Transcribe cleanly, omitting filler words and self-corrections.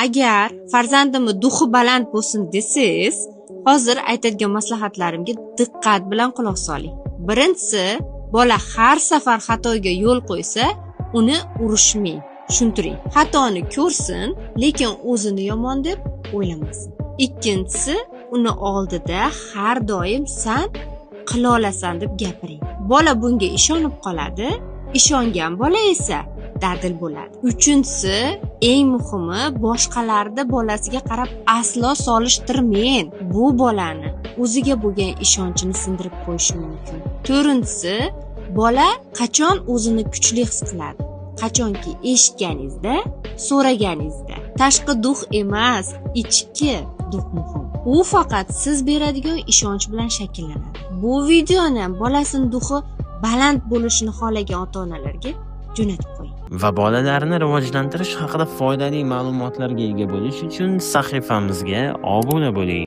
Agar farzandimni дух i baland bo'lsin desangiz, hozir aytadigan maslahatlarimga diqqat bilan quloq soling. Birinchisi, bola har safar xatoga yo'l qo'ysa, uni urishmang, tushuntiring. Xatoni ko'rsin, lekin o'zini yomon deb o'ylamasin. Ikkinchisi, uni oldida har doim "san qila olasan" deb gapiring. Bola bunga ishonib qoladi, ishongan bola esa dadil bo'ladi. Uchinchisi, eng muhimi, boshqalarni bolasiga qarab aslo solishtirmang. Bu bolani o'ziga bo'lgan ishonchini sindirib qo'yishi mumkin. To'rtinchisi, bola qachon o'zini kuchli his qiladi? Qachonki eshitganingizda, so'raganingizda. Tashqi дух emas, ichki дух muhim. U faqat siz beradigan ishonch bilan shakllanadi. Bu videoni bolasini дух i baland bo'lishini xohlagan ota onalarga jo'natib qo'ying. Va bolalarni rivojlantirish haqida foydali ma'lumotlarga ega bo'lish uchun sahifamizga obuna bo'ling.